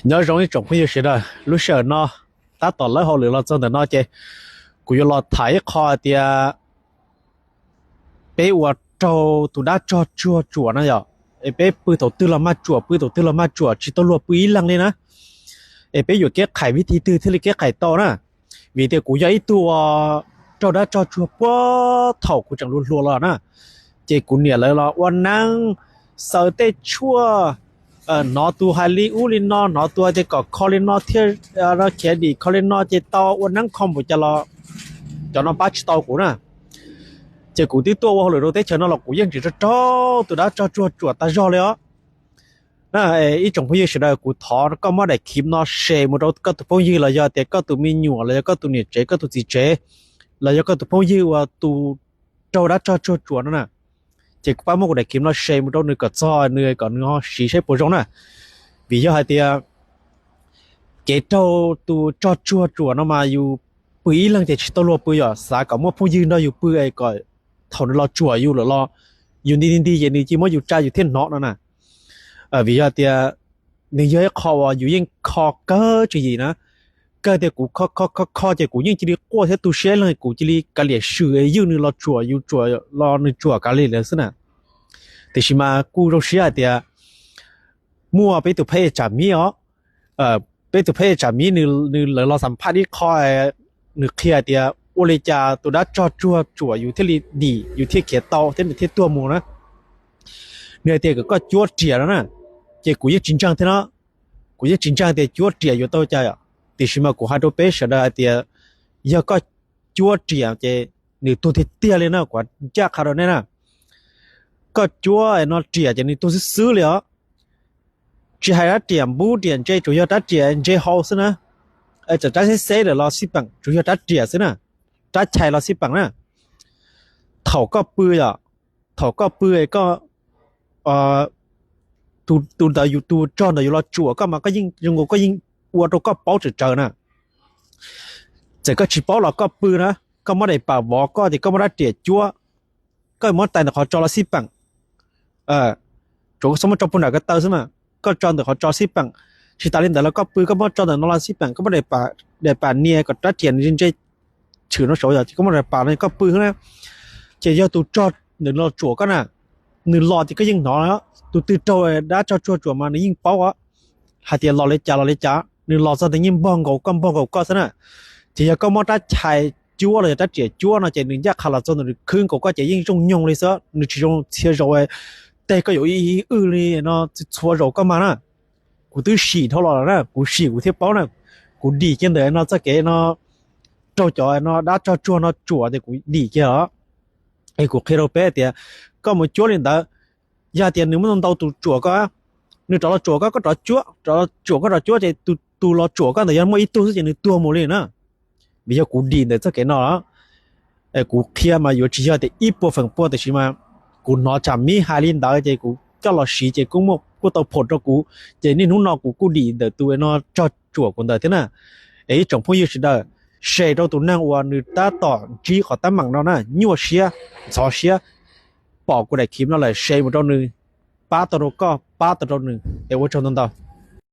Nyob zoo ib tsoom phooj ywg sawv daws, lub sij hawm no tab tom lawb hauj lwm los txog ntawm no ces kuv yuav los tham ib qho hais tias peb ua raug tus dab tsog tsuag tsuam no yom, es peb pw thaum twg los maj tsuam, pw thaum twg los maj tsuam, tsis tau luag pw ib leeg li na. Es peb yuav keb qhais vib thib twg thiaj li keb qhais tau na? Vim tias kuv yog ib tug uas raug dab tsog tsuag puag thaum kuv tseem hluas hluas los na. Ces kuv niam lawv los ua neeb xaws tej tshuaj, hnov tus hais li ub li no, hnov tus hais tias kom kho li no thiaj khiav dim, kho li no ces tau, ua neeb kho npaum cas los cov no pab tsis tau kuv na. Ces kuv twb tuaj ua hauj lwm rau teb chaws no los kuv yeej tseem raug raug tus dab tsog tsuag tsuam tag zog li os. Na, ib tsoom phooj ywg sawv daws, kuv thov koj muab daim khiv no share mus rau koj tus phooj ywg los yog tias koj tus me nyuam los yog koj tus niam tsev, koj tus txiv tsev, los yog koj tus phooj ywg uas tus raug dab tsog tsuag tsuam no na. Ces kuv pab muab kuv daim khiv no share mus rau nws kom txog nws, kom nws ho siv saib puas zoo na. Vim yog hais tias kev raug tus tsog tsuag tsuam no mas yus pw ib leeg ces tsis tau luag pw, yog xav kom muaj phooj ywg nrog yus pw es kom thaum nws los tsuam yus lawm los yus nti nti nti ces nws cia muab yus tsa yus thiaj hnov no na. Vim yog tias nws yog ib qho uas yus yeej kho kawg tswv yim na. Kawg tias kuv kho kho kho kho ces kuv yeej cia li quaj thiab tu siab leeg, kuv cia li kav liam swm es ywj nws los tsuam yus, tsuam los nws tsuam kav liam lawm xwb na. Tiam sis mas kuj zoo siab hais tias muaj peb tus phab ej tsam miv os, peb tus phab ej tsam miv nws, lawv los xam phaj ib qho, nws qhia hais tias ua li cas tus dab tsog tsuag tsuam yus thiaj li dim, yus thiaj khiav tau thiab nws thiaj tuag mus na. Nws hais tias kom koj cuab riam no na, ces kuv yeej tsis ntseeg thiab no. Kuv yeej tsis ntseeg tias cuab riam yuav tau cas yom, tiam sis mas kuv hais rau peb sawv daws hais tias yog koj cuab riam ces nws tuag tiag tiag li na, kuv ncaj qha rau nej na. Koj cuab no riam ces nws tuag xwb xwb li os. Tsis hais rab riam npub riam ntse, tsuas yog rab riam ntse hau xwb na. Txawm rab xeb xeb lawm los xij peem, tsuas yog rab riam xwb na, rab chais los xij peem na. Thaum koj pw yom, thaum koj pw es koj, tus ntawd, tus tsog ntawd yuav los tsuam koj mas koj yeej zoo nkaus koj yeej ua rau koj paub tsawv tsawv na. Txawm koj tsis paub los koj pw na, koj muab daim pam vov koj ces koj muab rab riam cuab, koj muab tais ntawm qhov tsos los xij peem, tsuas koj txhob muab tso puag nram ko taw xwb mas, koj tso ntawm qhov tsos xij peem. Tsis tas li ntawd los koj pw koj muab tso ntawm no los xij peem, koj muab daim pam nias kom rab riam ntse ntse tshwm no saud yom, ces koj muab daim pam no koj pw xwb na. Ces yog tus tsog ntawd los tsuam koj na, nws los ces koj yeej hnov. Tus twg raug dab tsog tsuag tsuam mas nws yeej paub os, hais tias los li cas los li cas, nws los txog ntawd yeej npog nkaus koj npog nkaus koj xwb na. Ces yog koj muab rab chais cuab los yog rab riam cuab no ces nws ncaj qha los txog ntawm nws khwb nkaus koj ces yeej zoo nyoog li xwb, nws tsis zoo txhia zaus tej koj yuav ib wj li no txhua zaus koj mas na. Kuv twb sim dhau los lawm na, kuv sim kuv thiaj paub na. Kuv dim kiag ntawm no txoj kev no raug cov no dab tsog tsuag no tsuam ces kuv dim kiag os. Es kuv qhia rau peb tias koj mus cuab li ntawd, yog tias nws muaj ntau tus tsuam koj, nws rov los tsuam koj, koj rov cuab, rov los tsuam koj, rov cuab ces tus los tsuam koj ntawd yog muaj ib tug xwb ces nws tuag mus li na. Vim yog kuv dim ntawm txoj kev no, kuv qhia mas yuav tsis yog tias ib puas feem pua tiam sis mas kuv hnov tsam miv hais li ntawd ces kuv coj los siv ces kuj muaj, kuj tau phom rau kuv, ces niaj hnub no kuv kuj dim ntawm tus no tsog tsuam kuv ntawd thiab na. Es ib tsoom phooj ywg sawv daws, share rau tus neeg uas nws tab tom ntsib qhov teeb meem no na, nyuaj siab, ntxhov siab, pom kuv daim khiv no lawm share mus rau nws, pab tau rau koj, pab tau rau nws, es ua tsaug ntau ntau.